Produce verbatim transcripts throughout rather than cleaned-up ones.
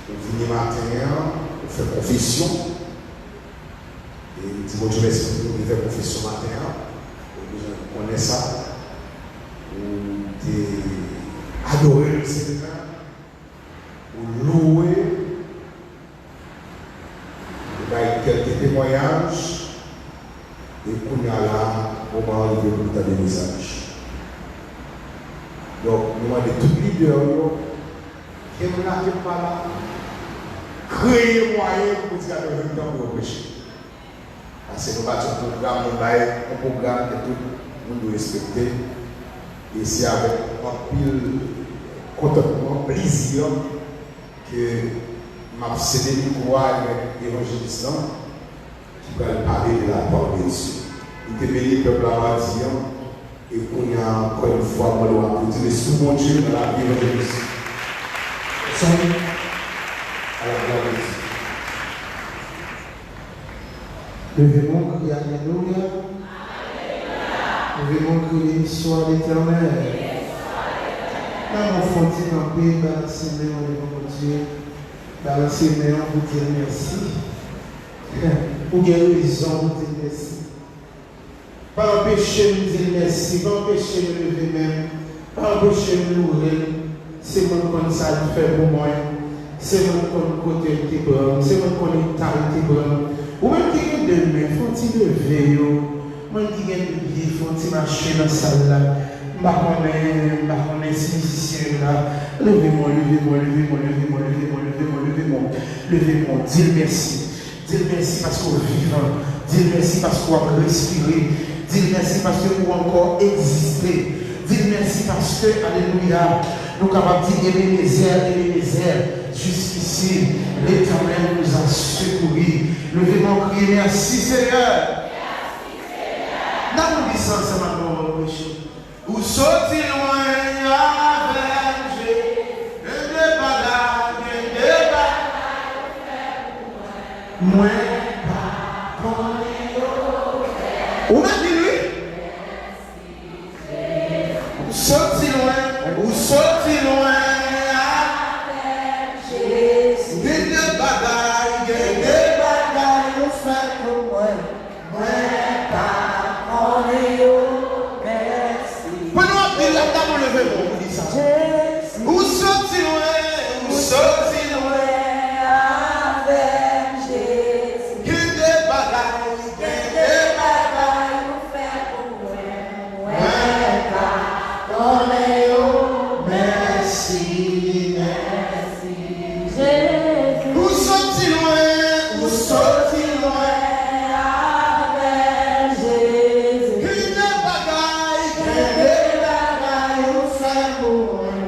Ou vini maten an, ou fè konfesyon. E m di Bondye mèsi pou nou vin fè konfesyon maten an. Ou bezwen konnen sa. Ou te adore Lesenyè. Ou louwe. Ou bay kèlke temwayaj. E kounye a la, moman an rive pou nou tande mesaj. Donk, nou mande tout lidè yo, ke m la, ke m pa la, kreye mwayen pou predikatè yo vin tan pou yo preche. Paske nou bati yon pwogram, nou bay yon pwogram ke tout moun dwe respekte. E se avèk anpil kontantman, plezi ke m ap sede mikwo a avèk evanjelis lan, ki pral pale de la parole de Dieu. Li te beni pèp la madi an, e kounye a, ankò yon fwa, mwen dwe aplodi, men sou Bondye nan lavi evanjelis. Son a la glwa de Dye. Leve men w, kriye alelouya. Leve men w, kriye beni swa Letènèl. Nan yon fon ti kanpe, balanse men w devan Bondye. Balanse men w pou di l mèsi. Ou gen rezon pou di l mèsi. Pa anpeche m di l mèsi, pa anpeche m leve men m, pa anpeche m louwe l. Se mwen k konn sa l fè pou mwen, se mwen k konn kote l te pran m, se mwen k konn eta l te pran m. Ou menm ki gen de men, fè yon ti leve yo. Mwen ki gen de pye, fè yon ti mache nan sal la. M pa konnen, m pa konnen si mizisyen yo la. Leve men w, leve men w, leve men w, leve men w. Leve men w, di l mèsi. Di l mèsi paske w vivan. Di l mèsi paske w ap respire. Di l mèsi paske ou ankò egziste. Di l mèsi paske, alelouya, nou kapab di, Ebenezè, Ebenezè, jusqu'ici, l'Éternel nous a secourus. Leve men w, kriye, mèsi, Senyè. N ap di sa ansanm ak mwen, preche. Ou soti lwen avè m, Jezi. Gen de bagay, gen de bagay ou fè pou mwen. Mwen pa konnen yo. Ou mèt di l wi. Ou soti lwen, ou soti lwen avè m, Jezi. Gen de bagay, gen de bagay ou fè pou mwen. Mwen pa konnen yo, mèsi. Pandan w ap di l la, ta pou leve men w pou di sa. Jezi. Ou soti lwen, ou soti lwen avè m, Jezi. Gen de bagay, gen de bagay ou fè pou mwen. Mwen pa konnen yo, mèsi, mèsi. Jezi. Ou soti lwen, ou soti lwen avè m, Jezi. Gen de bagay, gen de bagay ou fè pou mwen.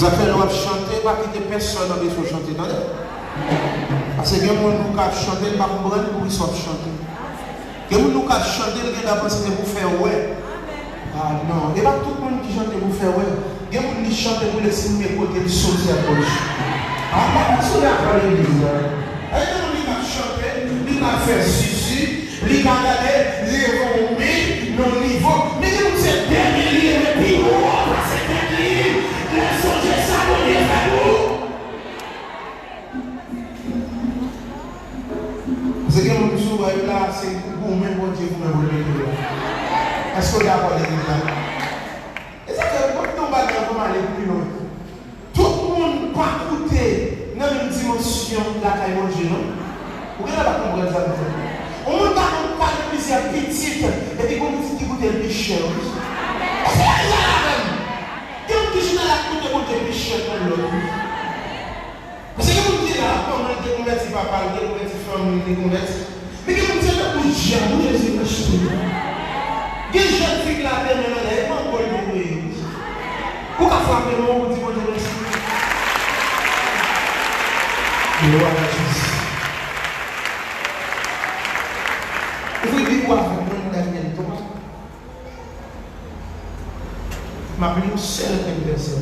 Sa fè lè w ap chante, pa kite pèsonn anpeche w chante, tande. Paske gen moun ou ka ap chante, li pa konprann poukisa w ap chante. Gen moun ou ka ap chante, li gentan panse se pou fè w wè. Ah non, e pa tout moun ki chante pou fè wè. Gen moun li chante pou l estimé kote l soti ak bòch. Ah, pa konn si w dakò legliz la. E gen moun li ka ap chante, li ka ap fè sisi, li ka gade, li leve yon men, yon nivo. Men gen moun se tèt li leve pi wo pase tèt li. Lè l sonje sa Bondye fè pou ou. Paske gen moun sou wè la, se goumen Bondye goumen pou l mete yo. Èske w dakò legliz la? E sa fè, mwen di yon bagay anvan m ale pi lwen. Tout moun pa koute nan menm dimansyon lakay Bondye, non. Ou genlè pa konprann sa m di. Yon moun ka konn pale plizyè pitit, epi gon pitit ki koute l pi chè, wi. Èske legliz la la menm? Gen moun ki chita la koute Bondye pi chè ke lòt, wi. Paske gen moun ki la, manman l te konvèti, papa l te konvèti, fanmi l te konvèti. Men gen moun se tankou dyab, wi, Jezi Kris. Gen jèn fi ki la te men anlè, e mango l te voye. Ou ka frape men w pou di Bondye mèsi. Glwa a Jezi. Ouvri Bib ou avè mwen nan Danyèl twa. M ap li yon sèl vèsè.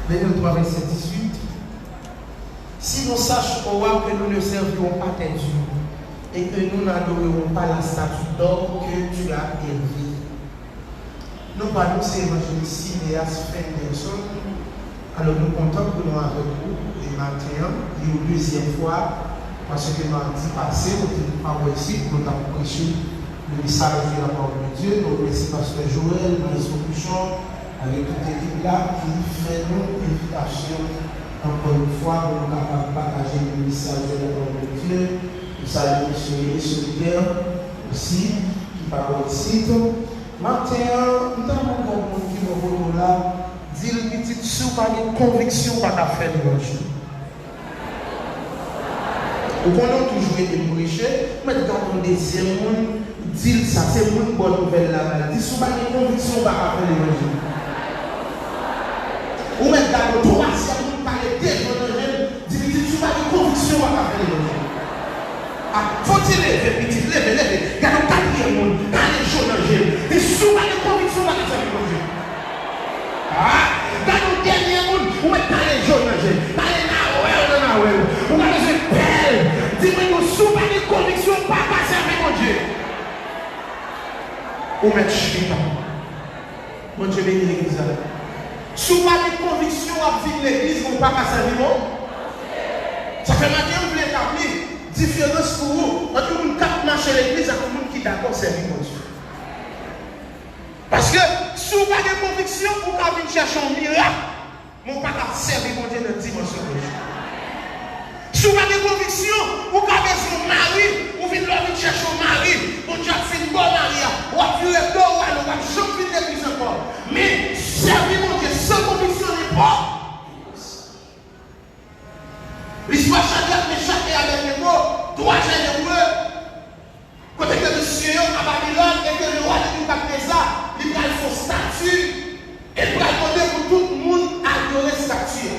Danyèl twa, vèsè dizuit. Si nous saches, ô roi, que nous ne servirons pas tes dieux, et que nous n'adorerons pas la statue d'or que tu as élevée. Non pa nou se evanjelis Cineas Fenderson. Alò, nou kontan pou nou avèk ou e maten an, e yon dezyèm fwa, paske madi pase, nou te pa wè isit, nou t ap preche le message de la parole de Dieu. Nou remèsye pastè Joël, Maestro Pouchon, avèk tout ekip la ki fè nou envitasyon ankò yon fwa pou nou kapab pataje le message de la parole de Dieu. Nou salye mesye René Solitaire osi, ki pa wè isit. Maten an, m ta renmen gad moun ki bò kote w la, di l, pitit, si w pa gen konviksyon, w pa ka fè levanjil. Ou konnen w toujou ede m preche, ou mèt gad yon dezyèm moun, di l sa, se moun Bòn Nouvèl la ba l. Di, si w pa gen konviksyon, w pa ka fè levanjil. Ou mèt gad yon twazyèm moun, pale de Jòn nan je l, di, pitit, si w pa gen konviksyon, w pa ka fè levanjil. A, fò w ti leve, pitit, leve, leve. Gade yon katriyèm moun, pale Jòn nan je l. Di, si w pa gen konviksyon, w pa ka sèvi Bondye. A, gade yon dènye moun, ou mèt pale Jòn nan je l. Pale Nawèl nan Nawèl. Ou pa bezwen pè l. Di mwen nou, si w pa gen konviksyon, w pa ka sèvi Bondye. Ou mèt chita. Bondye beni legliz la. Si w pa gen konviksyon w ap vin legliz, men w pa ka sèvi Bondye. Sa fè maten an, m vle etabli diferans pou ou ant yon moun k ap mache legliz ak yon moun ki dakò sèvi Bondye. Paske, si w pa gen konviksyon, ou ka vin chèche yon mirak. Men w pa ka sèvi Bondye nan dimansyon Bondye. Si w pa gen konviksyon, ou ka bezwen yon mari, ou vin lè w vin chèche yon mari, Bondye ap fin ba w mari a, w ap vire do w ale, w p ap janm vin legliz ankò. Men, sèvi Bondye san konviksyon li pa. Listwa Chadrak, Mechak e Abèdnego, twa jan de Kote ke mesye yo a Babilòn e ke lewa Nebikadneza, li pral fè yon stati e l pral mande pou tout moun adore stati a.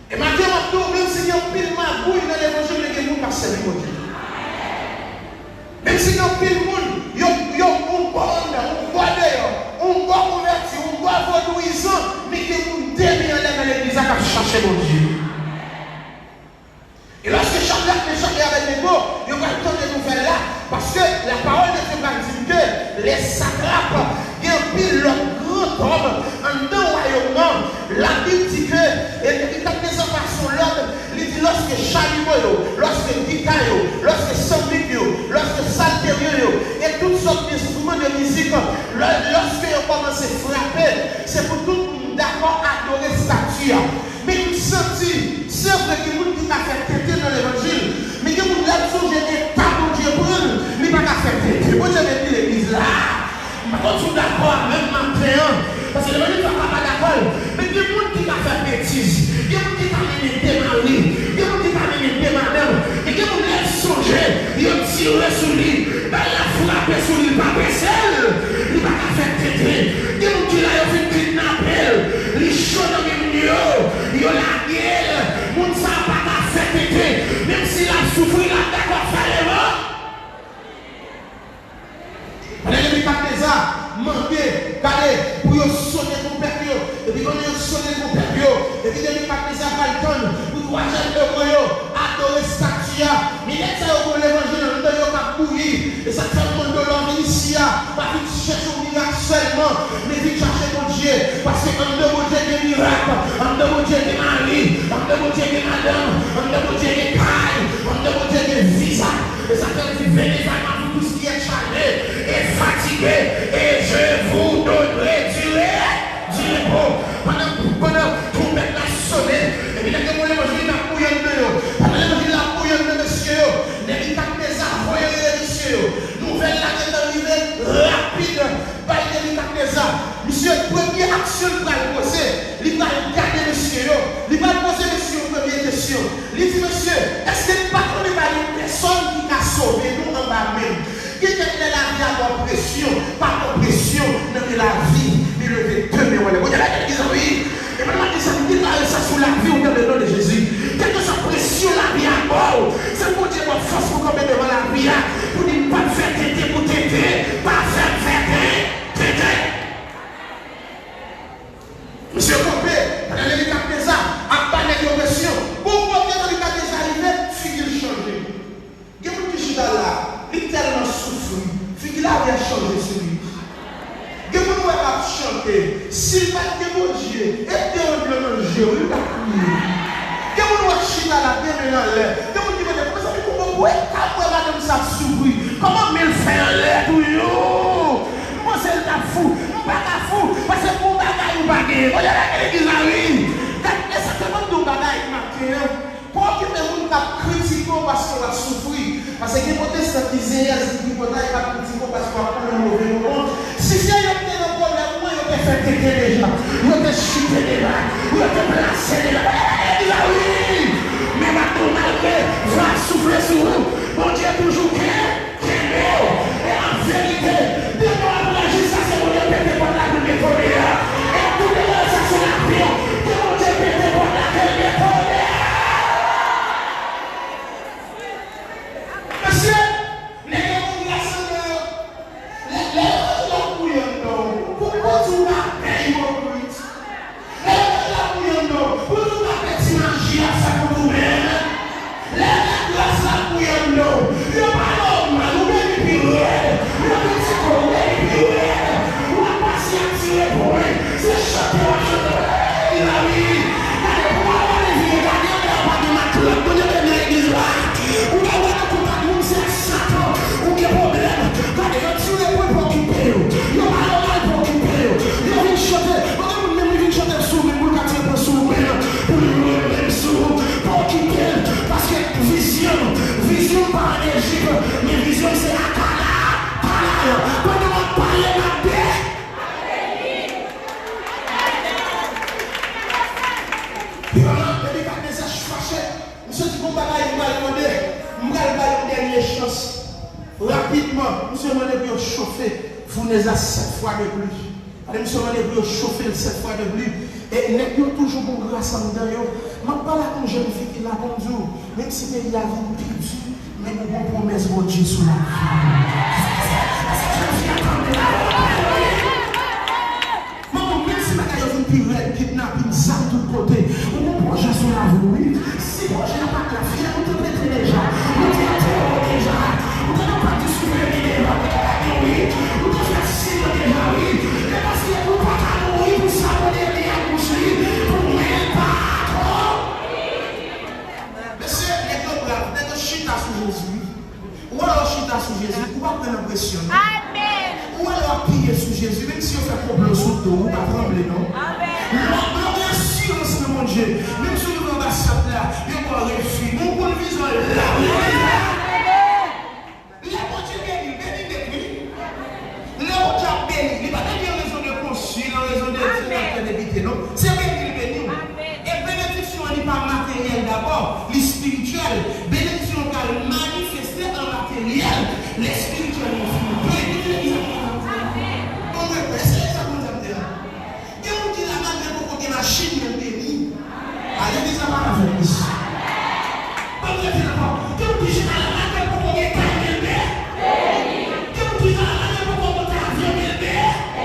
E maten an, m ap di w, menm si gen anpil magouy nan levanjil, men gen moun k ap sèvi Bondye. Menm si gen anpil moun, yo, yo, yon bò anndan, yon bò deyò, yon bò konvèti, yon bò vodouyizan, men gen moun de men anlè nan legliz la k ap chache Bondye. E lòske Chadrak, Mechak e Abèdnego, yo pral tande nouvèl la, paske la parole de Dieu pral di n ke les satrapes, gen anpil lòt grandòm anndan wayòm nan, Labib di ke, e Nebikadneza pase yon lòd, li di lòske chalumeau yo, lòske gita yo, lòske sanbit yo, lòske salteryo yo, e tout sòt enstriman de mizik, lò, lòske yo kòmanse frape, se pou tout moun dakò adore stati a. Men m santi, se vre gen moun ki ka fè tenten nan levanjil, men gen moun lè l sonje eta Bondye pran l, li pa ka fè tenten. Bondye beni legliz la. M pa konn si w dakò avè m maten an, paske levanjil sa pa pa dakò l. Men gen moun ki ka fè betiz, gen moun ki ka mennen de mari, gen moun ki ka mennen de madanm, men gen moun lè l sonje, yo tire sou li, bal la frape sou li, li pa pese l, li pa mande, gade, pou yo sone twonpèt yo. Epi pandan yo sone twonpèt yo, epi Nebikadneza pral tann pou twa jèn ebre yo adore estati a. Men nèg sa yo gen levanjil anndan yo k ap bouyi. E sa k fè m mande w lè w vin isi a, pa vin chèche yon mirak sèlman, men vin chache Bondye. Paske anndan Bondye gen mirak, anndan Bondye gen mari, anndan Bondye gen madanm, anndan Bondye gen kay, anndan Bondye gen viza. E sa k fè l di, venez à moi, vous tous qui êtes chargés et fatigués, et je vous donnerai du ré-, du repos. Pandan, pandan twonpèt la sone, epi nèg yo gen levanjil la bouyi anndan yo. Pandan levanjil la bouyi anndan mesye yo, Nebikadneza voye rele mesye yo. Nouvèl la gentan rive rapid bay Nebikadneza. Misye, premye aksyon l pral poze, li pral gade mesye yo. Li pral poze mesye yo premye kesyon. Li di, mesye, èske n pa konnen pa gen pèsòn ki ka sove nou anba men m? Gen kèk lè lavi a ba w presyon, pa ba w presyon nan men lavi, men leve de men w anlè. Bondye la gen legliz la, wi. E mwen, mwen di sa, m deklare sa sou lavi w dans le nom de Jésus. Kèlkeswa presyon lavi a ba w, se Bondye ba w fòs pou kanpe devan lavi a, pou di m p ap fè tenten pou tenten, pa fè m fè ten-, tenten. Misye kanpe, pandan Nebikadneza ap ba nèg yo presyon. Bon, kote Nebikadneza rive, figi l chanje. Gen moun ki chita la, li tèlman soufri, figi lavi a chanje sou li. Gen moun ou wè k ap chante, si l pa t gen Bondye, e te yon dlo nan je w, li t ap kriye. Gen moun ou wè k chita la, gen men l anlè. Gen moun ki mande, mezanmi, kòman pou e ka wè madanm sa ap soufri? Kòman men l fè anlè toujou? M panse l t ap fou. M pa ka fou, paske pou bagay ou pa genyen. Bondye la gen legliz la, wi. Gade, e sa k fè m ap di w bagay maten an. Pa okipe moun k ap kritike w paske w ap soufri. Paske gen pwotestan ki zeyèz, ki tripotay, k ap kritike w paske w ap pran yon move moman. Si se yo ki te nan pwoblèm ou an, yo te fè tenten deja. Yo te chite deja. Yo te plase deja. Yo te legliz la, wi. Men m ap di w, malgre van ap soufle sou ou, Bondye toujou kenbe. Kenbe w, e an verite, demen w ap raji, sa se Bondye pete pòt la pou l met tonè a. E tout demen sa sou lavi w, ke Bondye pete pòt la, ke l met tonè a. Mesye, nèg yo konn gras anndan yo. Lè, lè levanjil la bouyi anndan w, pou, pou di w pa pè ipokrit. Lè levanjil la bouyi anndan w, pou di w pa pè ti maji ap fè kont ou menm. Lè lagras la bouyi anndan w, yo pa nòmal, ou beni pi rèd. Yo kritike w, ou beni pi rèd. W ap pase ap tire pwen. Se chante w ap chante. Legliz la, wi. Gade, pou w al gade vire, gade anndan pa gen matlòt. Bondye beni legliz la. Ou pa wè nan kontak moun, se ak Satan ou gen pwoblèm. Gade, yo tire pwen, pa okipe yo. Yo pa nòmal, pa okipe yo. Yo vin chante. Bon, gen moun menm li vin chante sou ou menm, pou l ka tire pwen sou ou menm, pou l lwe menm sou ou. Pa okipe l, paske vizyon, vizyon pa ann Ejip, men vizyon se a Kana-, Kanaan. Pandan w ap pale, m ap de- Yo, Nebikadneza fache. Misye di, gon bagay m pral mande, m pral bay yon dènye chans. Rapidman, misye mande pou yo chofe founèz la sèt fwa de plis. Gade, misye mande pou yo chofe l sèt fwa de plis. E nèg yo toujou gon gras anndan yo. M ap pale ak yon jèn fi ki la, pou m di w, menm si peyi a vin pi di, men ou gon pwomès Bondye sou lavi w. Manman, menm si bagay yo vin pi rèd, kidnapin, zam tout kote, ou gon pwojè sou lavi w, wi. Si pwojè a pa t la, fyèl ou te pete deja, ou te antere w deja, ou te nan pati souvni deja, wi, ou te fè aksidan deja, wi. E paske ou pa ka mouri pou sa Bondye di ak bouch li, pou men l pa tonbe. Mesye, nèg yo brav, nèg yo chita sou Jezi, wi. Ou wè lè w chita sou Jezi, ou pa pran nan presyon, non. Amèn. Ou wè lè w apiye sou Jezi, menm si yo fè konplo sou do w, ou pa tranble, non. Amèn. Lè w, lè w gen asirans nan Bondye, menm si w rive anba sab la, yo ba w refi, men w konn vizyon la, w konn vizyon. Amèn. Lè Bondye beni, l beni nèt, wi. Lè Bondye ap beni, li pa beni an rezon de konsil, an rezon de senatè, depite, non. Se beni l beni w. Amèn. E benediksyon an, li pa materyèl dabò, li espirityèl. Benediksyon an pral manifeste an materyèl. Lè espirityèl nou fin beni, ki legliz ap konn ap di? Bon, mwen kwè, se legliz ap konn ap di. Gen moun ki la, malgre l poko gen machin, men l beni. A, legliz la pa avè m, mesye. Ban m rete la, papa. Gen moun ki chita la, malgre l poko gen kay, men l beni. Gen moun ki chita la, malgre l poko monte avyon, men l beni.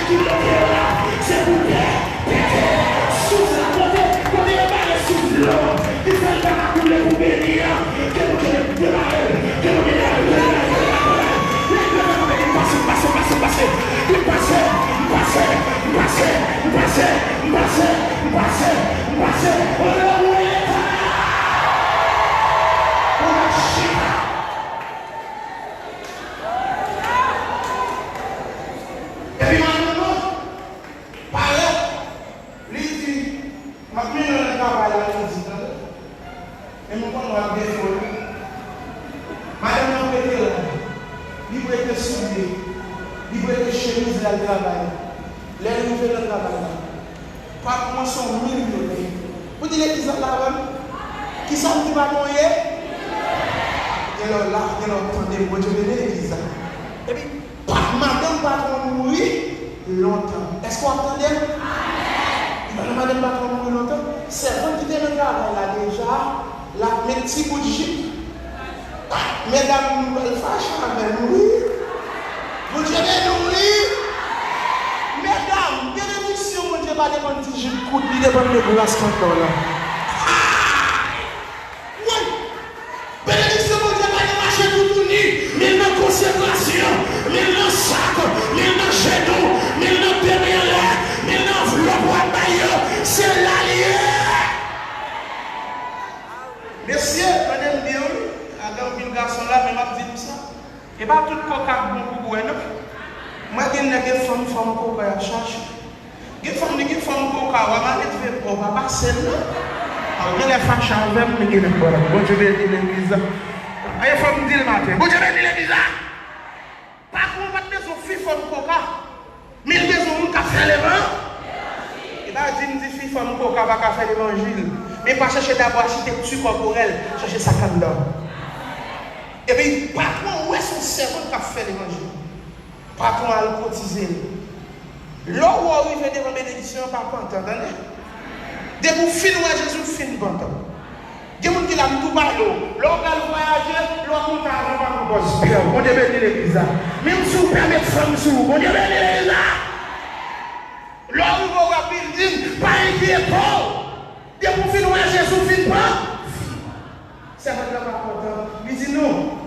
ki bloke yo la, se pou tè pete. Sous la, kote, kote yo bare sous dlo ki fè l pa ka koule pou beni an, ke Bondye debare l, ke Bondye debare l, ke Bondye debare l, ke Bondye debare l. Lè yo kanpe, m pase, m pase, m pase, m pase, m pase, m pase, m pase, m pase, m pase, m pase, m pase. Odewo pou Leta! Pou Leta! Epi madanm nan parèt, li di, m ap mennen w nan travay la, li di, tande. Men m konn w ap defo l. Madanm nan prete rad, li prete soulye, li prete chemiz, l al travay. Lè l rive nan travay la, patwon an se yon milyonè. Ou di legliz la la avè m? Kisa m di patwon ye? Gen lè w la, gen lè w ap tande m, Bondye beni legliz la. Epi, pa, madanm patwon mouri lontan. Èske w ap tande m? Pandan madanm patwon mouri lontan, sèvant ki te nan travay la deja, l ap met ti bout jip. Ah, medam, nou pral fache avè nou, wi. Bondye beni w, wi. Medam, benediksyon Bondye pa depann ti jip kout, li depann de gras kantò lan. Ah! Wi. Benediksyon Bondye pa nan mache toutouni, men l nan konsekrasyon, men l nan sak, men l nan jenou, men l nan de men anlè, men l nan anvlòp w ap bay yo. Se la l ye. Mesye, tande m byen, wi. Gen anpil gason la, men m ap di E pa tout koka k bon pou bwè, non. M wè gen nèg e fanm, fanm koka y ap chache. Gen fanm, li gen fanm koka, w ap ale twouve pa w pa pase l, non. A, w genlè fache avè m, men genlè m pran. Bondye beni legliz la. E fò m di l maten. Bondye beni legliz la. Patwon pa t bezwen fi fanm koka. Men l bezwen moun k ap fè levanjil. E pa di m di fi fanm koka pa ka fè levanjil. Men pa chèche dabò achitekti kòporèl, chèche sa k anndan. Epi patwon wè se yon sèvant k ap fè levanjil. Patwon al kotize l. Lè w wè w rive devan benediksyon an, pa pantan, tande. Depi w fin wè Jezi, w fin pantan. Gen moun ki la, m tou pale w. Lè w pral vwayaje, lè w ap monte avyon, pa pran pòz pè w. Bondye beni legliz la. Menm si w pèmèt fanm sou ou, Bondye beni legliz la. Lè w rive w ap bilding, pa enkyete w. Depi w fin wè Jezi, w fin pran. Sèvant lan pa kontan. Li di, "Non,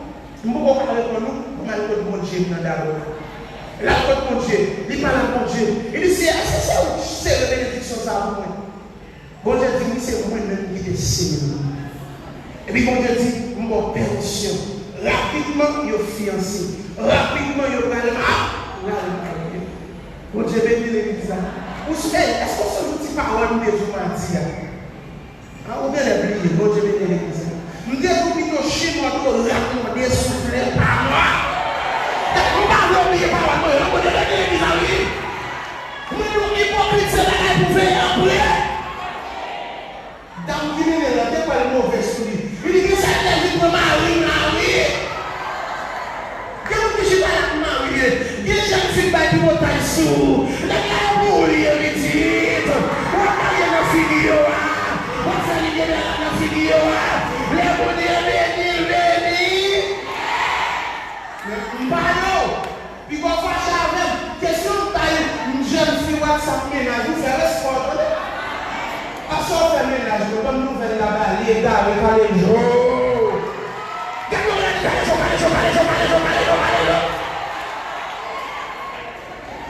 m poko ka reponn ou, m al kot Bondye m nan dabò." L al kot Bondye, li pale ak Bondye. Li di, "Seyè, èske se ou k sere benediksyon sa a pou mwen?" Bondye di, "Wi, se mwen menm ki te sere l." Epi Bondye di, "M ba w pèmisyon." Rapidman, yo fiyanse. Rapidman, yo pral ma-, pral marye. Bondye beni legliz la. Ou s-, ey, èske w sonje yon ti pawòl m te di w madi a? A, ou genlè bliye, Bondye beni legliz la. M te di w pito chimò dlo rat mòde souflè pa mò. M pa vle w bliye pawòl mwen yo, non, Bondye beni legliz la, wi. Mwen di w ipokrit se bagay pou veye anpre. Dam ki mennen l lan te kwè l move sou li. Li di, "Kisa k fè l vin pran mari m la, wi?" Gen moun ki chita la pou mari li. Gen jèn fi k bay tripotay sou ou. Nèg la yo pou ou li ye pitit. W ap marye nan figi yo a. W ap fè li gen bèl nan figi yo a. Lè Bondye beni l, beni. Men m pa yo. Piga w fache avè m. Kesyon m bay jèn fi WhatsApp mennaj ou, fè respè w tande. Paske w fè mennaj mwen, ban m nouvèl la ba li, egare, kale jo. Gade yon lè, kale jo, kale jo, kale jo, kale jo, kale jo, kale jo.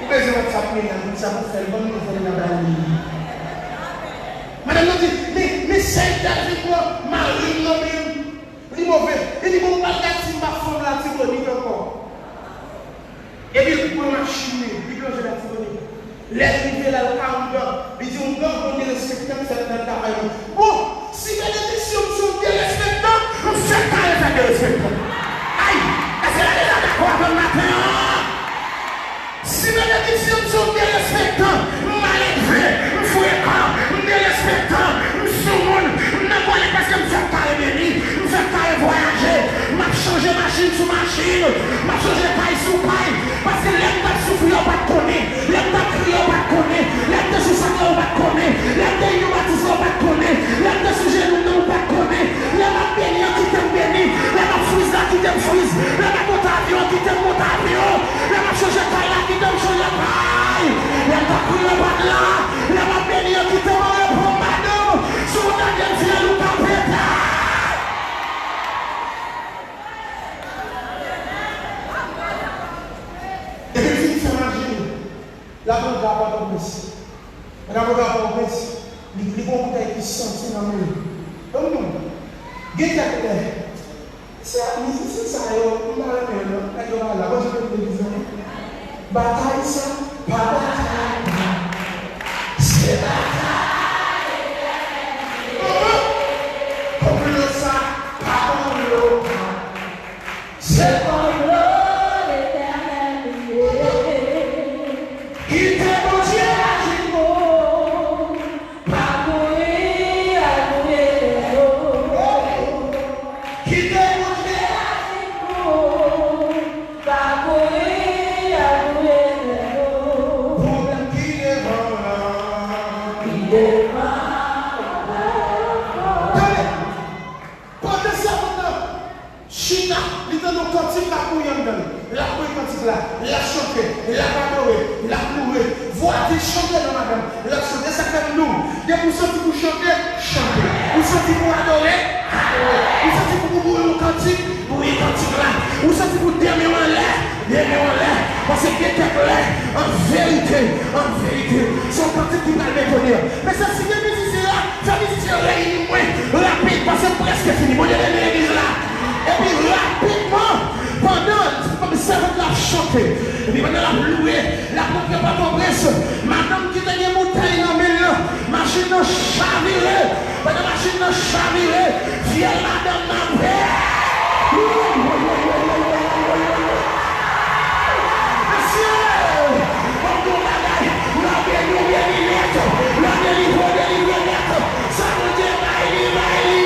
Ou bezwen WhatsApp mennaj ou, sa pou fè l, ban m nouvèl la ba li. Madanm nan di, men, men sèl David pran mari m nan men m. Li move. Li di, "Bon, m pral gad si m pa fanm Latibonit ankò." Epi l pran machin li, li plonje Latibonit. Lè l rive la, l ka yon gang. Li di, "Yon gang, yon derespektan k fèt nan travay mwen." Bon, si benediksyon m se yon derespektan, m fèk kare fè derespektan. Ay, èske la deja dakò avè m maten an? Si benediksyon m se yon derespektan, m maledve, m frekan, m derespektan, m soumoun, m nan kolè paske m fèk kare beni, m fèk kare vwayaje, m ap chanje machin sou machin, m ap chanje kay sou kay, paske lè m t ap soufri yo pa t konnen, lè m t ap kriye yo pa t konnen, lè m te sou sak la yo pa t konnen, lè m te inyobatize yo pa t konnen, lè m te sou jenou m nan yo pa t konnen, lè m ap beni yo kite m beni, lè m ap friz la kite m friz, lè m ap monte avyon kite m monte avyon. Lè m ap chanje kay la, kite m chanje kay. Lè m t ap kriye, yo pa t la. Lè m ap beni yo, kite m an repo, madanm. Si w tande m, fiyèl ou ka pete. Depi l fin fè machin, l ap rantre a Pòtoprens. Lè l ap rantre a Pòtoprens, li, li gen yon boutèy ki santi nan men li. Donk, nou, gen kèk lè, Se mizisyen sa yo, m pa renmen yo non, nèg yo pa la, bon, se pou legliz la. Batay sa, pa batay pa. Se batay Letènèl li ye. Konplo sa, pa konplo pa. Se konplo Letènèl li ye. Kite Bondye aji pou ou. Pa kouri al touye nèg yo. Kite Bondye aji pou ou. Pa kouri al touye nèg yo. Pwoblèm ki devan w lan. Ki devan w lan. Tande. Pandan sèvant lan chita, li tande yon kantik k ap bouyi anndan l. L ap bouyi kantik la, l ap chante, l ap adore, l ap louwe. Vwa di l chante non madanm, l ap chante. Sa k fè m di w, depi w santi pou chante, chante. Ou santi pou adore, adore. Ou santi pou bouyi yon kantik, bouyi kantik la. Ou santi pou de men w anlè, de men w anlè. Paske gen kèk lè, an verite, an verite, se yon kantik ki pral betone. Mesye, si gen mizisyen la, fè mizisyen yo reyini mwen rapid, paske m prèske fini. Bondye beni legliz la. Epi rapidman, pandan Sèvant la ap chante. Epi pandan l ap louwe, l ap rantre Pòtoprens. Madanm ki te gen boutèy nan men l lan, machin nan chavire. Pandan machin nan chavire, fyèl madanm nan pè. Mesye, bon, bon bagay. Lè w beni, w beni nèt. Lè w delivre, w delivre nèt. Sa Bondye bay li, bay li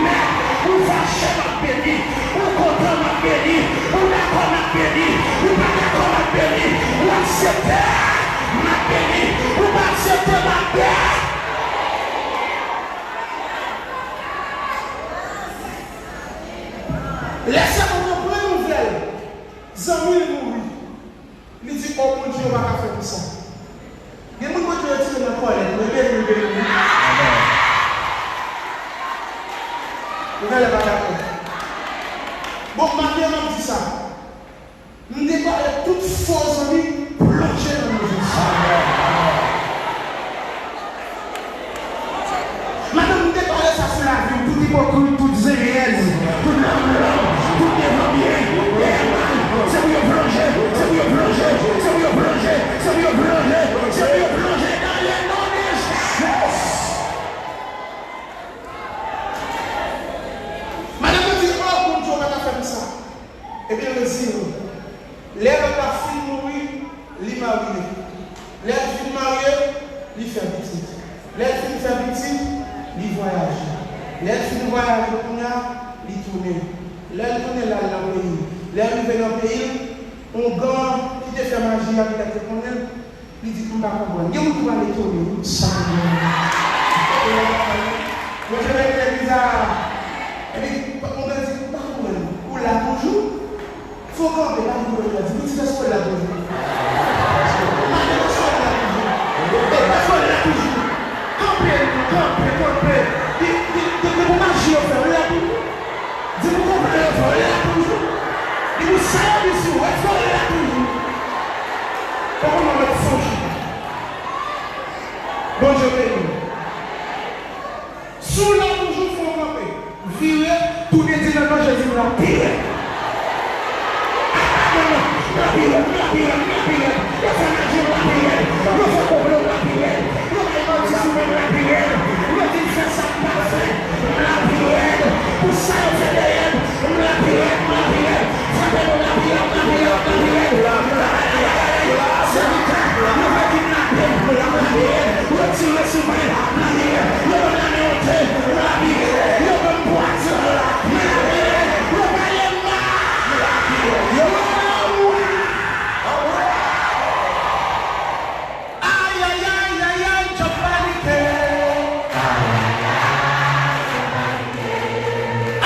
nèt. Ou fache, m ap beni. Ou kontan, m ap beni. Ou dakò, m ap beni. Ou pa dakò, m ap beni. Ou aksepte, m ap beni. Ou pa aksepte, m ap beni. Lè sèvant nan pran nouvèl zanmi l mouri, li di, "O Bondye, ou pa ka fè pou sa." Gen moun Bondye retire nan kòlèt, men beni, beni. Ou genlè pa dakò. Bon, maten an, m ap di sa. M deklare tout fo zanmi plonje nan non Jezi. Madanm, m deklare sa sou lavi w, tout ipokrit, tout zenyèz, tout lanmlòm, tout devan byen, dèyè mal, se pou yo plonje, se pou yo plonje, se pou yo plonje, se pou yo plonje, se pou yo plonje dans le nom de Jésus. Madanm nan di, "O, Bondye, ou pa ka fè m sa." Epi l rezine. Lè lòt la fin mouri, li marye. Lè l fin marye, li fè pitit. Lè l fin fè pitit, li vwayaje. Lè l fin vwayaje kounye a, li tounen. Lè l tounen, l al nan peyi l. Lè l rive nan peyi l, oungan ki te fè maji a, li te konnen l, li di, "M pa konprann." Gen moun ki pral etone, wi. Sa Bondye fè. Yo te mete legliz a. Epi, moun nan di, "M pa konprann. Ou la toujou?" Fò kanpe, pa di, "Bondye di, pitit, èske w la toujou?" Mande, "Èske w la toujou?" E, "Èske w la toujou?" Kanpe, kanpe, kanpe. Di, di, di, di pou maji yo fè, ou la toujou? Di pou konplo yo fè, ou la toujou? Di pou sa yo di sou ou, èske w la toujou? Fò moun nan mèt sonje. Bondye beni w. Si w la toujou, fè w kanpe. Vire, tounen, di, "Nan non Jezi, m la pi rèd." Apa non, non, m la pi rèd, m la pi rèd, m la pi rèd. Yo fè maji, m la pi rèd. Yo fè konplo, m la pi rèd. Yo bay manti sou mwen, m la pi rèd. Yo di m fè sa m pa fè, m la pi rèd. Pou sa yo fè dèyè m, m la pi rèd, m la pi rèd. Frape nou, m la pi rèd, m la pi rèd, m la pi rèd. Sèvitè, yo vle kidnape m, m la pi rèd. Yo tire sou mwen, m la pi rèd. Yo ban m lame onte, m la pi rèd. Yo ban m pwazon, m la pi rèd. Yo pale m mal, m la pi rèd. Yo ban m anmwa. Ayayay, ayay, djòb panike.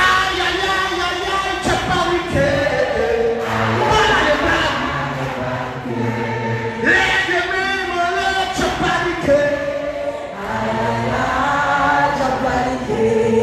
Ayayay, ayay, djòb panike. Ou pa la, ou pa la. Lè demen, mwen lè, djòb panike. Ayayay, djòb panike.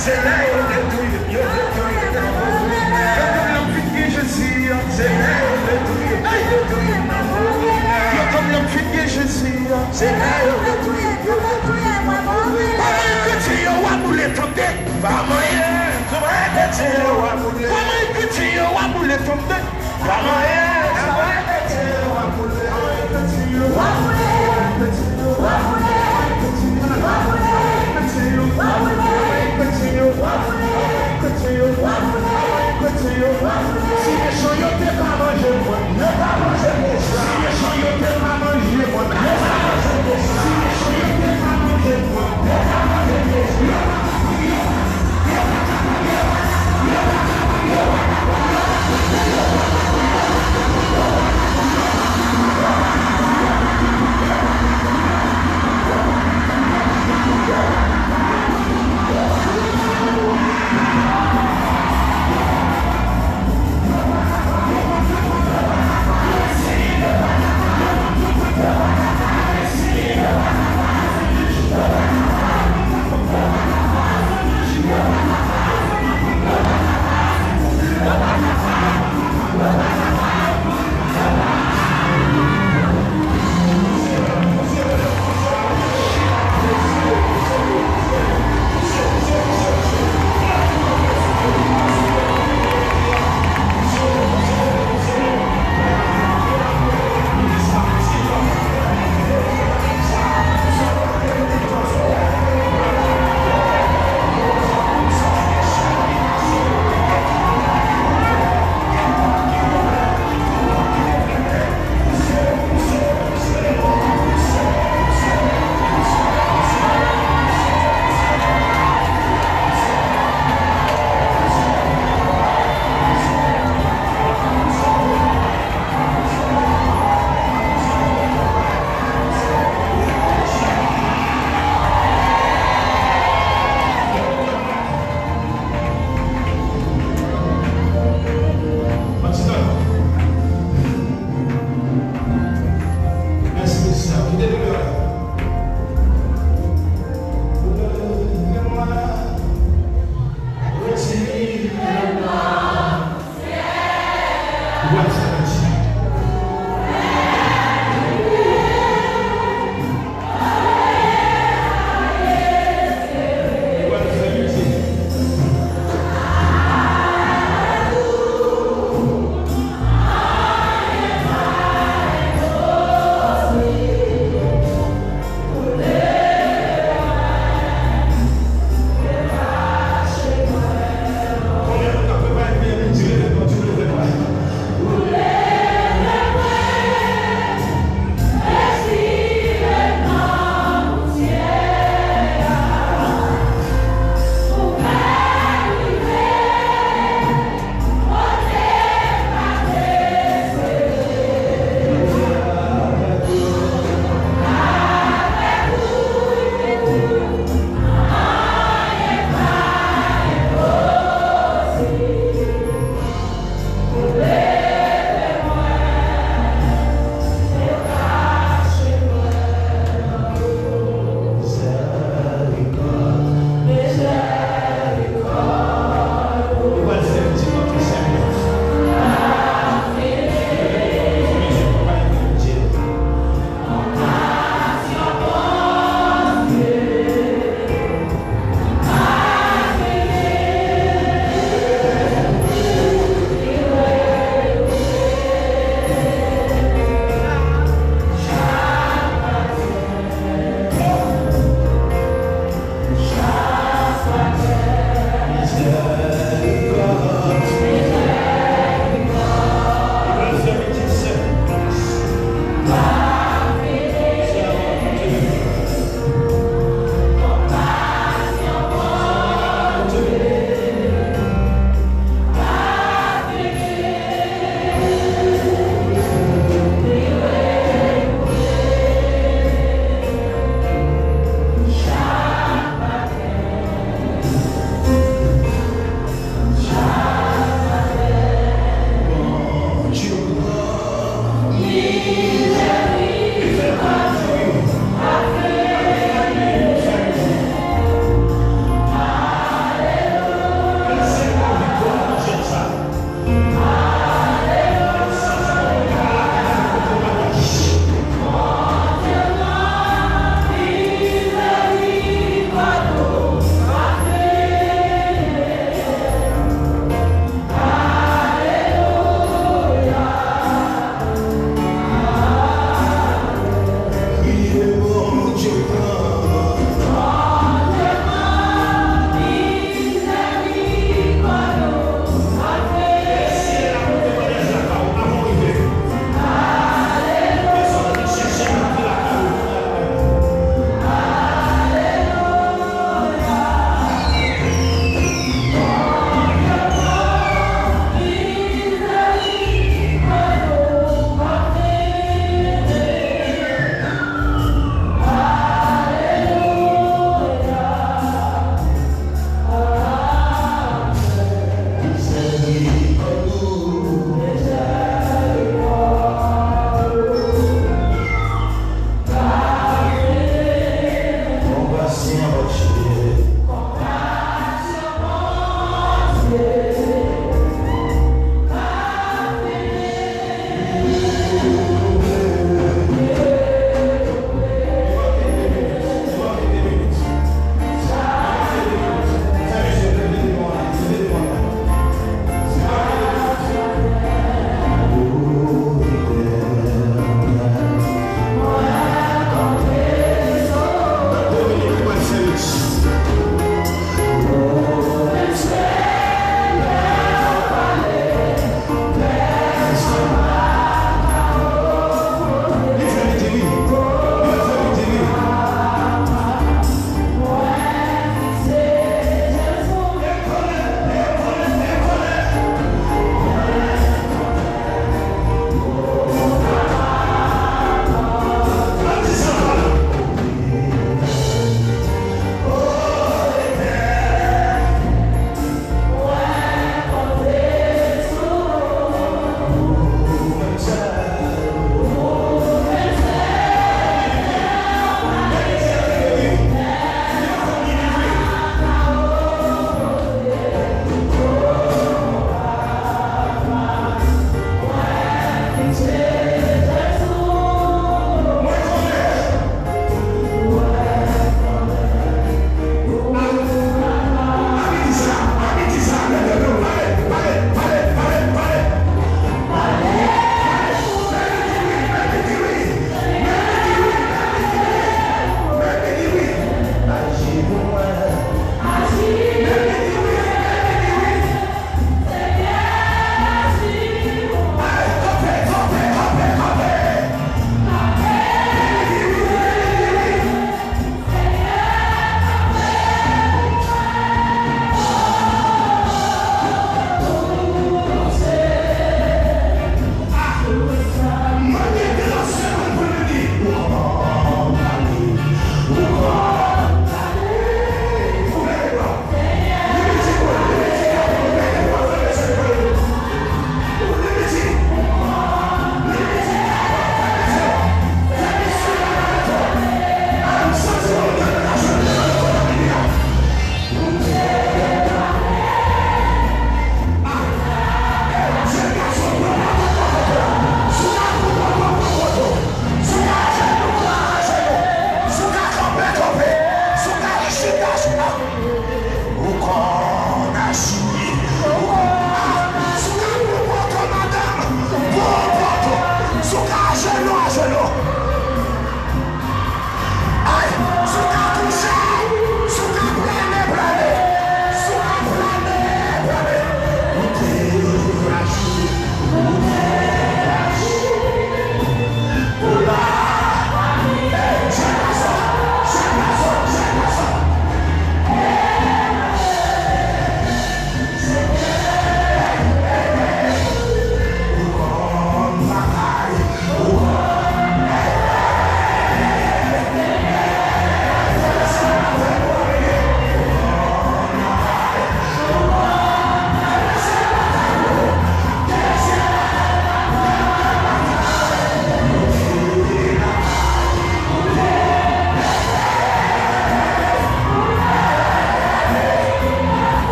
Se la yo vle touye m, yo vle touye m nan Vòlè. Yo konn lè m fin gen Jezi a. Se la yo vle touye m, yo vle touye m nan Vòlè. Yo konn lè m fin gen Jezi a. Se la yo vle touye m, yo vle touye m nan Vòlè. Kòman kretyen yo a boule, tande? Pa manyen. Kòman kretyen yo a boule? Kòman kretyen yo a boule, tande? Pa manyen. Kòman kretyen yo a boule? Kòman kretyen yo a boule? Kòman kretyen yo a boule? Kòman kretyen yo a boule? Kòman kretyen yo a boule?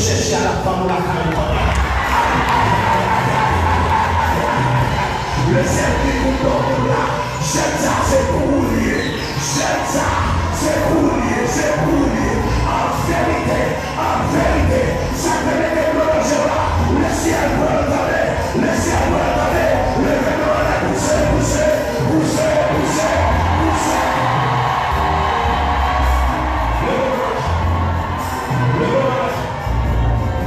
Chèche a, l ap tann ou lakay ou. Lesyèl di pou moun la, jèn sa se pou ou li ye. Jèn sa se pou ou li ye, se pou ou li ye. An verite, an verite, sa k te mete dlo nan je w la, lesyèl pran l tande, lesyèl pran l tande. Leve men w anlè, pouse, pouse, pouse, pouse, pouse. Leve men w anlè. Leve men w anlè.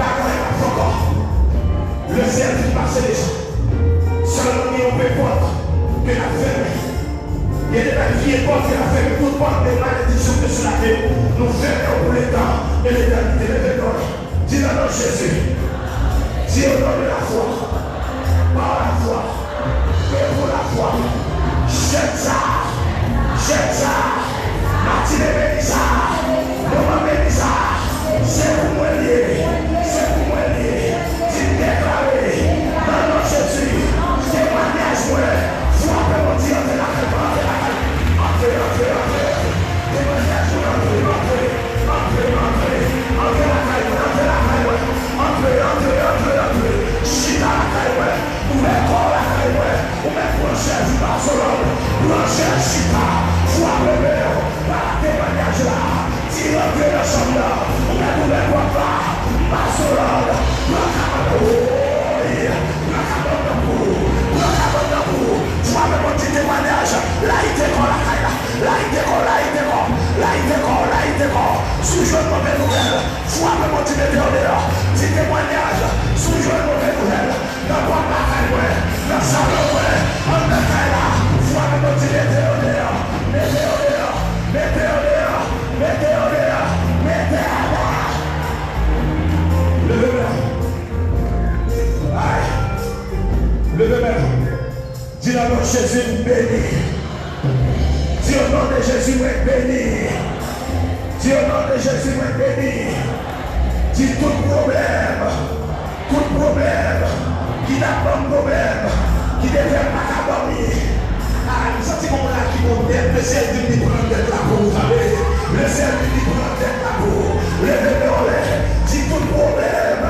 Bagay la fè ankò. Lesyèl fin pase deja. Sèlman gen yon pòt ke n ap fèmen. Gen de bèl vye pòt ke n ap fèmen. Tout pòt de malediksyon ke sou lavi nou, nou fèmen yo pou letan e letènite. Leve men w. Di nan non Jezi. Di au nom de la foi. Par la foi. E pou lafwa, jèn sa, jèn sa, matin beni sa, moman beni sa, se pou mwen li ye, se pou mwen li ye. Di deklare, nan non Jezi, temwanyaj mwen, frape Bondye, antre lakay mwen, antre lakay mwen, antre, antre, antre, antre. Temwanyaj mwen, antre, antre, antre, antre, antre lakay mwen, antre lakay mwen, antre, antre, antre, antre, chita lakay mwen. Ouvè kò w lakay mwen. Ou mèt pran chèz, m pa sou lòd. Pran chèz, chita. Fwape men w. Pa temwanyaj la. Di rantre nan chanm nan. Ou mèt ouvè pòt la. M pa sou lòd. Pran kabann nan pou ou. Pran kabann nan pou ou. Pran kabann nan pou ou. Fwape men w, di temwanyaj. Layite kò w lakay la. Layite kò w, layite kò w. Layite kò w, layite kò w. Si w jwenn move nouvèl, fwape men w, di mete yo deyò. Di temwanyaj. Si w jwenn move nouvèl, nan pòt lakay mwen, nan salon mwen, anndan kay la, fwape men w, di mete yo deyò, mete yo deyò, mete yo deyò, mete yo deyò, mete yo deyò. Leve men w. Ay. Leve men w. Di nan non Jezi, m beni. Di au nom de Jésus, mwen beni. Di au nom de Jésus, mwen beni. Di tout pwoblèm, tout pwoblèm ki t ap ban m pwoblèm, ki te fè m pa ka dòmi. A, m santi gon moun la ki gon dèt, Lesyèl di m li pran dèt la pou ou, tande. Lesyèl di m li pran dèt la pou ou. Leve men w anlè, di tout pwoblèm,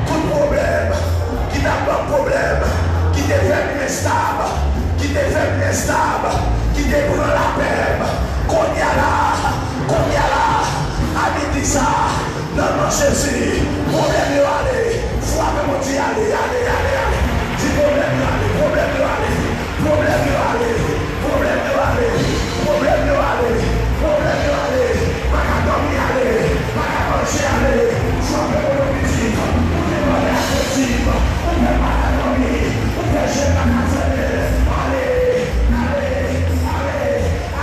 tout pwoblèm ki t ap ban m pwoblèm, ki te fè m instab, ki te fè m instab, ki te pran lapè m. Kounye a la, kounye a la, a midi sa, nan non Jezi, pwoblèm yo ale. Fwape men w, di ale, ale, ale, ale. Di pwoblèm yo ale, pwoblèm yo ale. Pwoblèm yo ale, pwoblèm yo ale, pwoblèm yo ale, pwoblèm yo ale. Pa ka dòmi ale, pa ka manje ale. Fwape men w, pitit. Ou te mande a kretib, ou fè pa ka dòmi, ou fè je pa ka fèmen. Ale, ale, ale,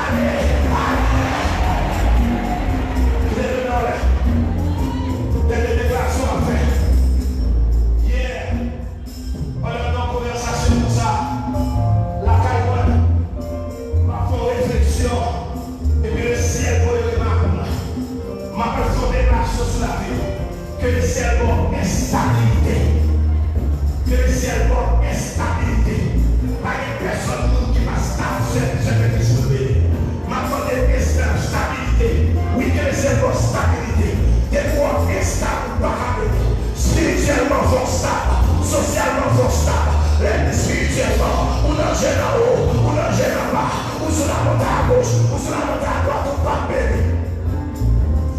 ale, ale. Leve men w anlè. Dènye deklarasyon m ap fè. Yeah. Pandan nou nan konvèsasyon konsa, lakay mwen, m ap fè yon refleksyon, epi Lesyèl voye remak mwen. M ap fè yon deklarasyon sou lavi w. Ke Lesyèl ba w estabilite. Ke Lesyèl ba w estabilite. Pa gen pèsonn moun ki pa stab, sè, sè Pètris pou l beni. M ap mande Lesyèl estabilite. Wi, ke Lesyèl ba w estabilite. Depi w ap estab, ou pa ka beni. Espirityèlman, fò w stab. Sosyalman, fò w stab. Lè n di espirityèlman, ou nan je nan wo, ou nan je nan ba, ou sou lamontay agoch, ou sou lamontay adwat, ou p ap beni.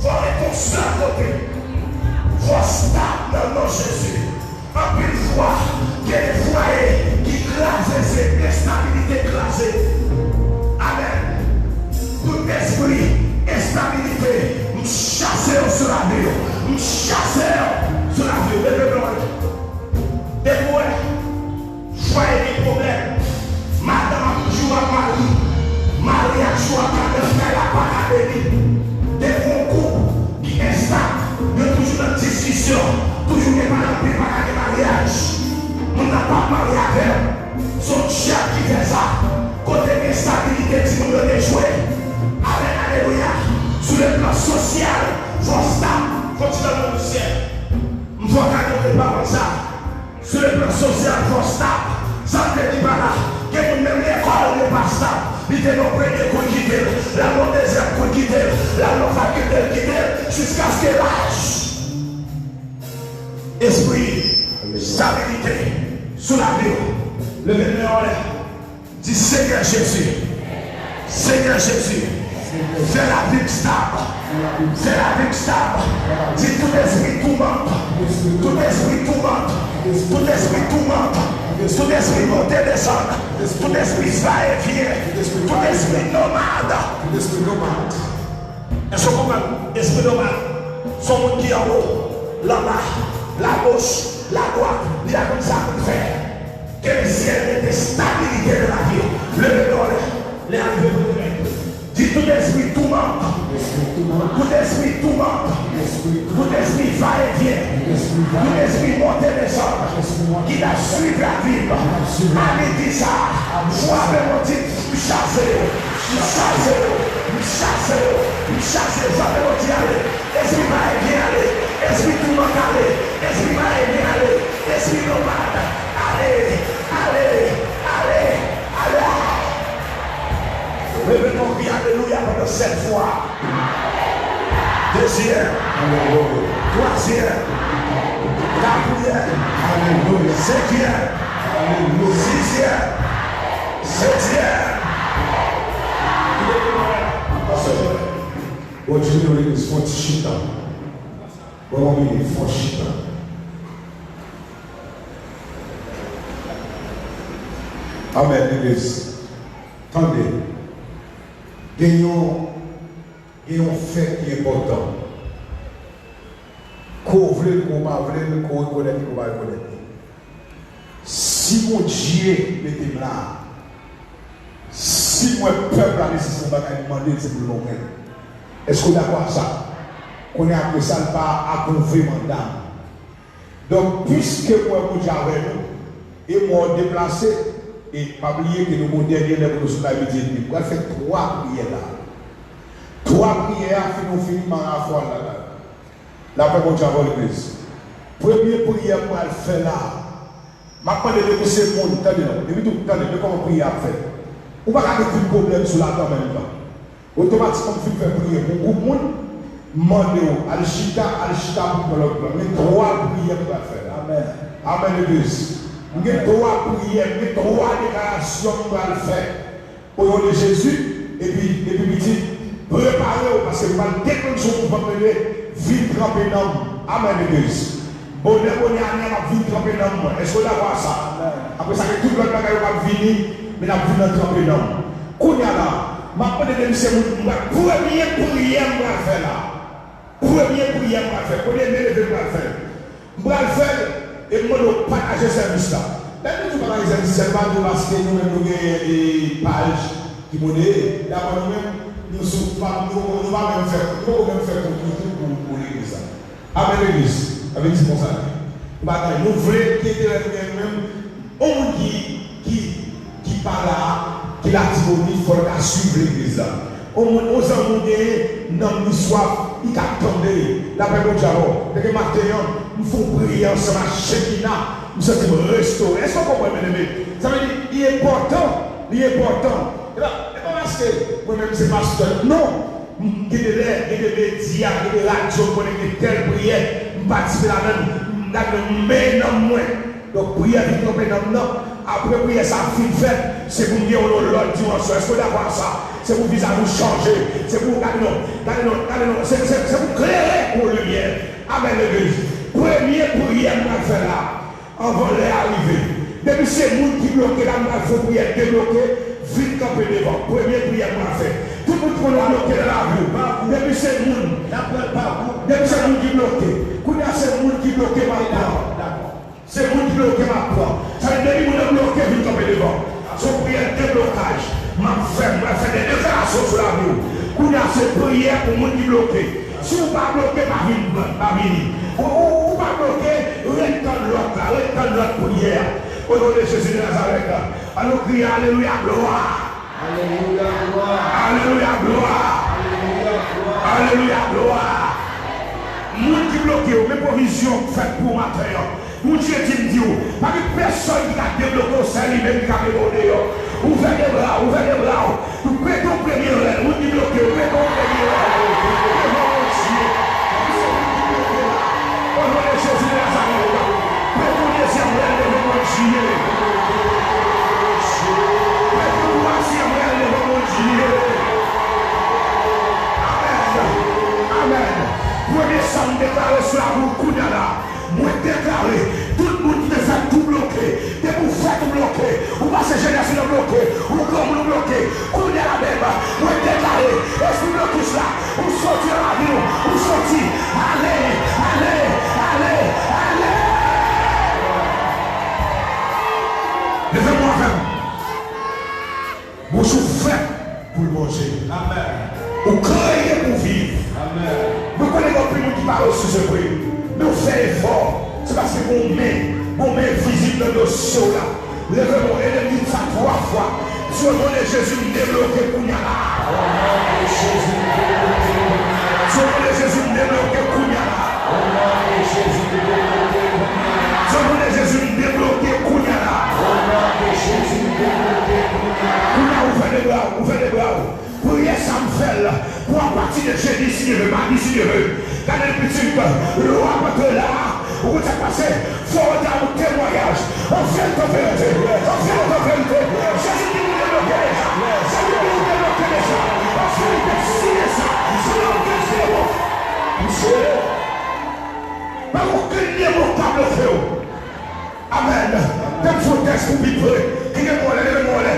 Fò w ret yon sèl kote. Fò w stab nan non Jezi. Anpil fwa, gen de fwaye ki kraze, se estabilite kraze. Amèn. Tout espri estabilite, m chase yo sou lavi yo. M chase yo sou lavi yo. Leve men w. Depi w wè fwaye gen pwoblèm, madanm ap jou ak mari, mari ap jou ak madanm, kay la pa ka beni. Depi w yon koup ki estab, yo toujou nan diskisyon, toujou gen pa anpil, pa ka gen maryaj. Moun nan p ap marye avè w. Se yon dyab ki fè sa. Kote gen estabilite, timoun yo te jwe. Amèn, alelouya. Sou le plan sosyal, fò w stab. Fò w ti nan men w, Lesyèl. M fò w ka konte pawòl sa. Sou le plan sosyal, fò w stab. Sa m vle di pa la, gen moun menm lekòl yo pa stab. Li te nan premye kou, l kite l. L al nan dezyèm kou, l kite l. L al nan fakilte, l kite l. Jiskaske laj. Espri stabilite sou lavi w. Leve men w anlè. Di, Senyè Jezi, Senyè Jezi, fè lavi m stab. Fè lavi m stab. Di, tout espri toumant, tout espri toumant, tout espri toumant, tout espri monte desann, tout espri va e vyen, tout espri nomad. Èske w konprann? Espri nomad se yon moun ki anwo, anba, lagoch, ladwat, li pa konn sa pou l fè. Ke lesyèl mete stabilite nan lavi w. Leve men w anlè. Lè a rive pou demen. Di, tout espri toumant, tout espri toumant, tout espri va e vyen, tout espri monte desann ki t ap swiv lavi m, ale di sa, frape yon ti M chase yo, m chase yo, m chase yo, m chase yo. Frape yo, di, ale. Espri va e vyen, ale. Espri toumant, ale. Espri va e vyen, ale. Espri nomad, ale, ale, ale, ale. Leve men w, kriye alelouya pandan sèt fwa. Dezyèm. Twazyèm. Katriyèm. Senkyèm. Sizyèm. Setyèm. Pastè Jovèl, Bondye di nou legliz fò ti chita. Bon, bon, bini, fò chita. Amèn, legliz. Tande. Gen yon, gen yon fè ki enpòtan. Ke w vle l, ke w pa vle l, ke w rekonèt li, ke w pa rekonèt li. Si Bondye mete m la, si m wè pèp la bezwen yon bagay, m mande l, se pou l ban mwen. Èske w dakò ak sa? Kounye a, apre sa, l pa apwouve manda m. Donk, piske m wè Bondye avè nou, e m wè w deplase, e pa bliye ke nou gen yon dènye lè pou nou sot la midi edmi. M pral fè twa priyè la. Twa priyè a, fin nou fini, mare afè w al lakay ou. Lapè Bondye avè w, legliz. Premye priyè m pral fè la. M ap mande depi se moun, tande non, depi tou, tande, men kòman priyè ap fèt. Ou pa ka met tout pwoblèm sou ladan menm tan. Otomatikman, m fin fè priyè pou gwoup moun, m mande w, al chita, al chita pou pran lòt plan. Men twa priyè m pral fè la. Amèn. Amèn, legliz. M gen twa priyè, m gen twa deklarasyon m pral fè. O non de Jezi, epi, epi pitit, prepare w, paske m pral deklanche yon mouvman k rele vin tranpe nanm. Amèn, legliz. Bonè, bonè, ane a, m ap vin tranpe nanm mwen. Èske w dakò ak sa? Amèn. Apre sa, gen tout lòt bagay yo k ap vini, men n ap vin nan tranpe nanm. Kounye a la, m ap mande depi se moun, m pral, premye priyè m pral fè la. Premye priyè m pral fè, premye men leve m pral fè. M pral fè l, e m mande w pataje sèvis la. Lè nou di pataje sèvis, se pa nou paske nou menm nou gen, e, paj ki moneye. Dabò nou menm, nou sou, nou pa, nou poko, nou pa menm fè, nou poko menm fè kont nou tou pou, pou legliz la. Amèn, legliz. Sa vle di konsa. Nou pa gen, nou vle ki enterè nou gen nou menm. Yon moun ki, ki, ki pa la, ki Latibonit, fò l ka swiv legliz la. On moun, on zanmi w genyen, nanm li swaf, li ka tande. Lapè Bondye avè w. Dèke maten an, m fè yon priyè ansanm ak Chekina, m santi m restore. Èske w konprann, byeneme? Sa vle di, li enpòtan, li enpòtan. E pa, e pa paske mwen menm se pastè, non. M gen de lè, gen de medya, gen de radyo, m konnen gen tèl priyè, m patisipe ladan l, m gade m benyen nanm mwen. Donk, priyè vin tranpe nanm nan. Apre priyè sa a fin fèt, se pou n gen yon lòt dimansyon. Èske w dakò ak sa? Se pou vizaj ou chanje. Se pou w gade non, gade non, gade non. Se, se, se pou klere kou limyè. Amèn, legliz. Premye priyè m pral fè la, anvan lè a rive. Depi se moun ki bloke la, m pral fè yon priyè debloke, vin kanpe devan. Premye priyè m pral fè. Tout moun ki konn yo bloke nan lavi w. Depi se moun, depi se moun ki bloke. Kounye a se moun ki bloke m ap pran. Se moun ki bloke m ap pran. Sa vle di depi moun nan bloke, vin kanpe devan. Se yon priyè deblokaj. M ap fè, m pral fè de deklarasyon sou lavi w. Kounye a se priyè pou moun ki bloke. Si w pa bloke, pa vin, pa vini. Ou, ou, ou pa bloke, ret tann lòt la, ret tann lòt priyè a. O non de Jezi de Nazarèt, an nou kriye alelouya, glwa. Alelouya, glwa. Alelouya, glwa. Alelouya, glwa. Alelouya, glwa. Moun ki bloke yo, men pwovizyon k fèt pou w maten an. Bondye di m di w, pa gen pèsòn ki ka debloke w, sèl li menm ki ka mete w deyò. Ouvè de bra w, ouvè de bra w. Pete yon premye rèl, moun ki bloke w, pete yon premye rèl. Devan Bondye. Depi se moun ki bloke la. O non de Jezi de Nazarèt, Sa m deklare sou lavi w kounye a la. Mwen deklare, tout moun ki te fè tou bloke, depi w fèt ou bloke, ou pase jenès ou bloke, ou granmoun ou bloke, kounye a la menm, mwen deklare, espri blokis la, ou soti nan lavi w, ou soti, ale, ale, ale, ale! Leve men w avè m. Bouch ou fèt pou l manje. Amèn. Ou kreye pou viv. Amèn. Mwen konnen gen anpil moun ki pa resevwa, men w fè efò. Se paske gon men, gon men vizib nan dosye w la. Leve men w, ede m di sa twa fwa. Di, o non de Jezi, m debloke kounye a la. O non de Jezi, m debloke kounye a la. Di, o non de Jezi, m debloke kounye a la. O non de Jezi, m debloke kounye a la. Di, o non de Jezi, m debloke kounye a la. O non de Jezi, m debloke kounye a la. Kounye a, ouvè de bra w, ouvè de bra w. Priyè sa m fè l pou apati de jedi si Dye vle, madi si Dye vle. Gade l pitit, lè w ap antre la, ou konn sa k pase, fò w antre ak yon temwayaj. An verite, an verite, an verite, an verite, Jezi di nou debloke deja. Jezi di nou debloke deja. An verite, si deja, si nou gen demon. Misye, pa gen okenn demon k ka bloke w. Amèn. Tèm sou tèks pou pi pre. Kite m anlè, leve m anlè.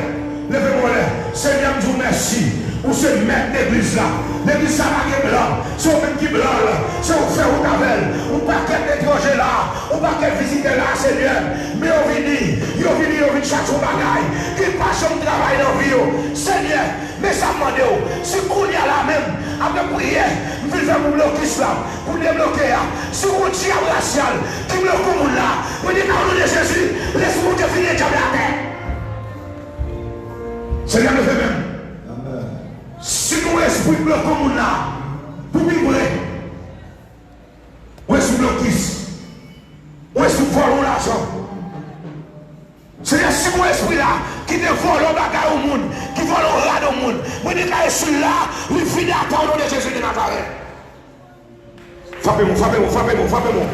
Leve m anlè. Senyè, m di w mèsi. Ou se mèt legliz la. Legliz sa pa gen blan. Se ou menm ki blan l. Se ou k fè wout avè l. Yon pakèt etranje la. Yon pakèt vizitè la, Senyè. Men yo vini. Yo vini, yo vin chache yon bagay ki pa janm travay nan vi yo. Senyè, men sa m mande w, si kounye a la menm, apre priyè, m fin fè pou blokis la, pou debloke a, si gon dyab rasyal ki bloke yon moun la, mwen deklare o non de Jezi, lespri Bondye file dyab la atè. Senyè, leve men m. Amèn. Si gon espri bloke yon moun la, pou pi pre, yon espri blokis, yon espri vòlè lajan. Senyè, si gon espri la ki te vòlè bagay yon moun, ki vòlè rad yon moun, mwen deklare espri la, li vide atè o non de Jezi de Nazarèt. Frape mwen, frape mwen, frape mwen, frape mwen.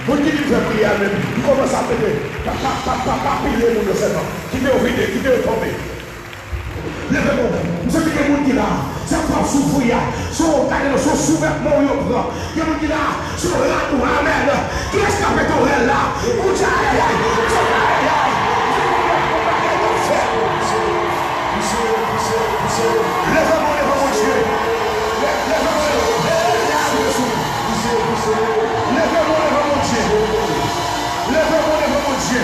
Moun ki vin fè priyè a menm, li kòmanse ap pete. Pa, pa, pa, pa, pa piye moun yo sèlman. Kite yo vide, kite yo tonbe. Leve men w. M santi gen moun ki la. Se pou w ap soufri a. Se w gade nan se w souvètman w yo pran. Gen moun ki la. Se w rad ou. Amèn. Kiyès k ap pete orèl la? Ou di ayayay. Ou di ayayay. Ou di ayayay. Ou bagay nan fè. Leve men w devan Bondye. Leve men w devan Bondye. Leve men w devan Bondye. Leve men w devan Bondye.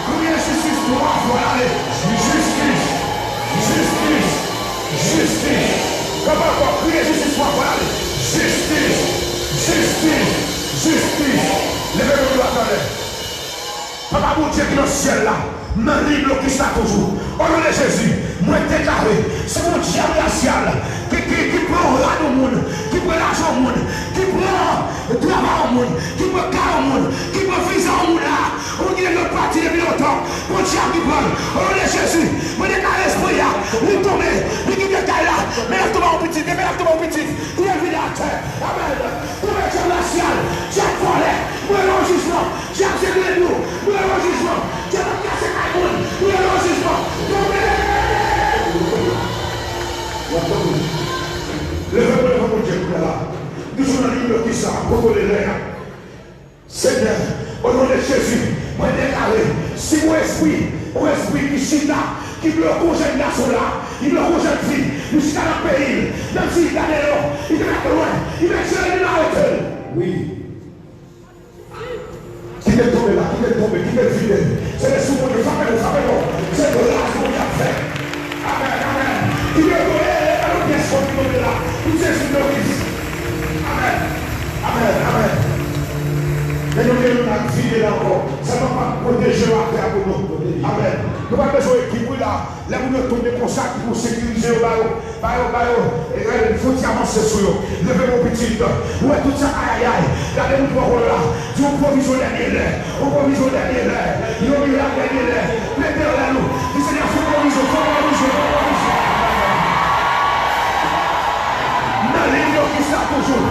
Kriye jistis twa fwa, ale. Jistis. Jistis. Jistis. Kanpe ankò, kriye jistis twa fwa, ale. Jistis. Jistis. Jistis. Leve men w dwat anlè. Papa Bondye ki nan syèl la, nan liy blokis la toujou. O non de Jezi, mwen deklare, si gon dyab rasyal ki, ki, ki pran rad yon moun, ki pran lajan yon moun, ki pran travay yon moun, ki pran kay yon moun, ki pran viza yon moun la, ou gen lòt pati depi lontan, gon dyab ki pran l. O non de Jezi, mwen deklare espri a, li tonbe, li kite kay la, men l ap tonbe yon pitit, men l ap tonbe yon pitit, li vide atè. Amèn. Tonbe dyab rasyal, dyab vòlè, mwen rele w jijman. Dyab se grenn ou, mwen rele w jijman. Dyab ap kase kay moun, mwen rele w jijman. Tonbe! W ap tonbe. Leve men w devan Bondye kounye a la. Toujou nan liy blokis la, kontwole lè a. Senyè, o non de Jezi, mwen deklare, si yon espri, yon espri ki chita, ki bloke yon jèn gason la, li bloke yon jèn fi, li chita nan peyi l, menm si li gade yo, li te mèt lwen, li mèt jere, li arete l. Wi. Kite l tonbe la, kite l tonbe, kite l vide. Se lespri Bondye, frape nou, frape nou. Se gras Bondye ap fè. Amèn, amèn. Kite l tonbe, e pa yon pyès kòb ki tonbe la. Pou Jezi glorifye. Amèn. Amèn, amèn. Men nou gen youn ak vide la ankò. Sèlman pa pwoteje yo atè a pou nou. Amèn. Nou pa bezwen ekip wi la. Lè moun yo tonbe konsa, ki pou sekirize yo, ba yo, ba yo, ba yo, e, e, fouti avanse sou yo. Leve men w pitit. Ou wè tout sa k ayayay. Gade moun pran kòl la. Di yon pwovizyon dènye lè. Yon pwovizyon dènye lè. Yon mirak dènye lè. Mete yo la nou. Di Senyè, fè pwovizyon, fè pwovizyon, fè pwovizyon. Nan liy blokis la toujou.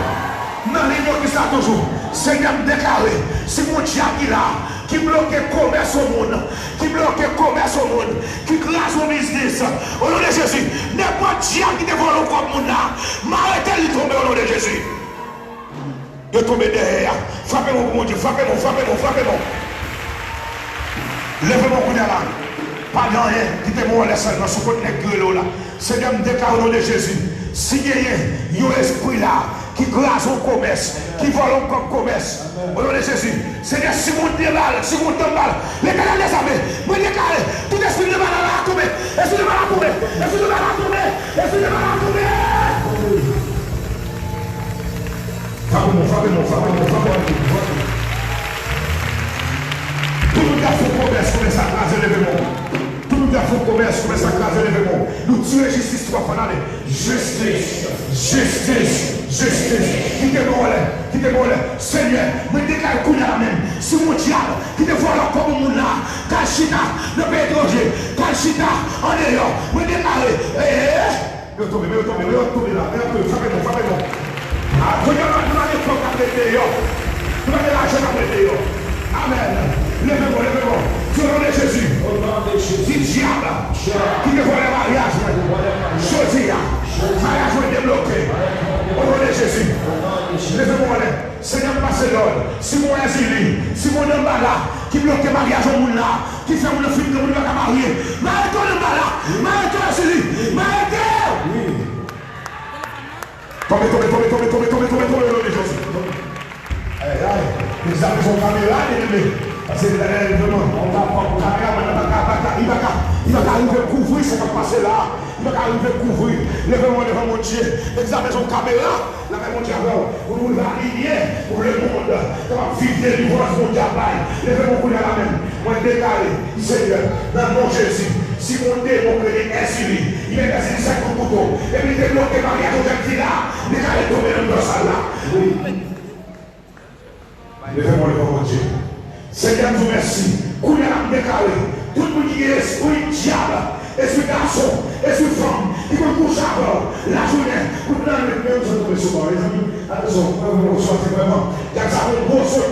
Nan liy blokis la toujou. Senyè, m deklare, si gon dyab ki la, ki bloke komès yon moun, ki bloke komès yon moun, ki kraze yon biznis, o non de Jezi, nenpòt dyab ki te vòlè yon kòb moun la, m arete l, li tonbe o non de Jezi. Yo tonbe dèyè a. Frape men w pou Bondye. Frape men w, frape men w, frape men w. Leve men w kounye a la. Pa gen anyen. Kite men w anlè sèlman sou kot nèg ki rele w la. Senyè, m deklare o non de Jezi, si genyen yon espri la ki kraze yon komès, ki vòlè yon kòb komès, o non de Jezi, Senyè, si moun de bal, si moun tann bal, Letènèl dezame, mwen deklare, tout espri de bal la tonbe, espri de bal la tonbe, espri de bal la tonbe, espri de bal la tonbe. Frape mò, frape mò, frape mò, frape mò, frape mò. Tout moun k ap fè komès, komès la kraze, leve mò. Tout moun k ap fè komès, komès la kraze, leve mò. Nou tire jistis twò fwa, n ale. Jistis, jistis, jistis. Kite mò anlè, kite mò anlè. Senyè, mwen deklare kounye a la menm, si yon dyab ki te vòlè kòb yon moun la, k al chita nan peyi etranje, k al chita andeyò, mwen deklare, ee, Yo tonbe, men yo tonbe, men yo tonbe la. Men yo tonbe, frape bon, frape bon. A, kounye a, nou pa gen kòb k ap ret deyò. Nou pa gen lajan k ap ret deyò. Amèn. Leve bon, leve bon. Di o non de Jezi. O non de Jezi. Di dyab ki te vòlè maryaj mwen. Jodi a, maryaj mwen debloke. O non de Jezi. Leve bon anlè. Senyè, m pase lòd. Si gon Èzili, si gon Danbala ki bloke maryaj yon moun la, ki fè moun nan fin granmoun li pa ka marye, m arete w Danbala, m arete w Èzili, m arete w! Tonbe, tonbe, tonbe, o non de Jezi. Ay, ay, mezanmi, fò kamera, byeneme. Paske, eh, vrèman, kameramann nan pa ka, pa ka, li pa ka, li pa ka rive kouvri sa k ap pase la. Li pa ka rive kouvri. Leve men w devan Bondye. Egzamine yon kamera lakay Bondye avè w. Pou nou va limyè pou lemonn kapab viv delivrans Bondye ap bay. Leve men w kounye a la menm. Mwen deklare, Senyè, nan non Jezi, si yon demon ki rele Èzili, li mete Èzili sèt kout kouto, epi li te bloke maryaj yon jèn fi la, deklare tonbe nan mitan sal la. Leve men w devan Bondye. Senyè, m di w mèsi. Kounye a la, m deklare, tout moun ki gen espri dyab, espri gason, espri fanm, ki konn kouche avè w lajounen, kounye a la, mèt men yo tonbe sou kò w, mezanmi. Atansyon, mwen, mwen, mwen, sòti vrèman. Dyab sa, yon gwo sot.